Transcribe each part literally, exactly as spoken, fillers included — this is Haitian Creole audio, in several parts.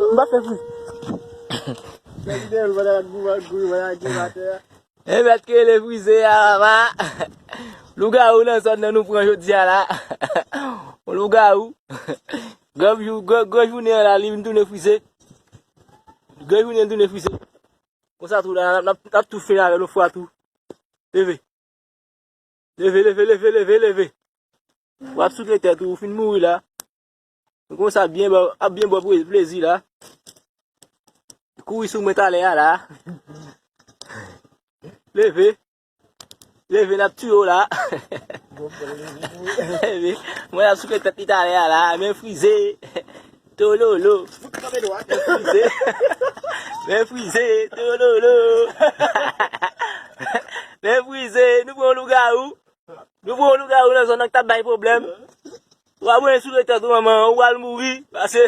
M pa fè fri. Fè videyo, nou pa ta gouman, gouman, gouman atè a. E mèt ke le frize a, papa. Lougawou nan zòn nan nou pran jodi a la. Yon lougawou. Gran jou, gran, gran jounen an la, li vin tounen frize. Gran jounen tounen frize. Konsa tou la, n ap, n ap tou fini avè l yon fwa tou. Leve. Leve, leve, leve, leve, leve. W ap soufle tèt ou, ou fin mouri la. Konsa byen ba, ap byen ba w plezi la. Kouri sou mwen talè a la. Leve. Leve, n ap tiye w la. Leve. Mwen ap soufle tèt li talè a la. Men frize. Tololo. Men frize. Men frize. Tololo. Men frize. Nou pran lougawou. Nou pran lougawou nan zòn nan k t ap bay pwoblèm. Ou ap manje sou tèt ou manman, ou al mouri. Paske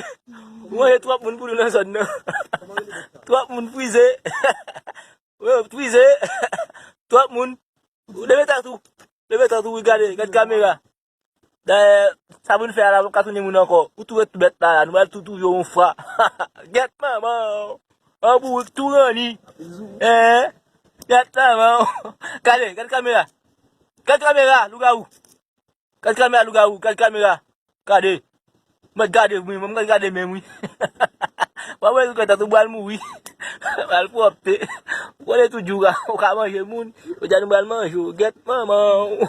ou manje twòp moun pou nou nan zòn nan. Twòp moun frize. Wi, frize. Twòp moun. Leve tèt ou. Leve tèt ou, wi, gade, gade kamera. Dayè, sa pou n fè a la, ou ka tounen moun ankò. Ou tou ret bèt la, la, nou al tou touye yon fwa. Gèt manman. An bourik tou ranni. Hein? Gèt manman. Gade, gade kamera. Gade kamera, lougawou. Gade kamera, lougawou, gade kamera. Gade. Mwen gade, wi, mwen gade, gade menm, wi. Mwen wè, ou gade, ou pral mouri. Pral pwòpte. Ou konnen tou djoura, ou ka manje moun. Ou di a nou pral manje, ou gèt manman.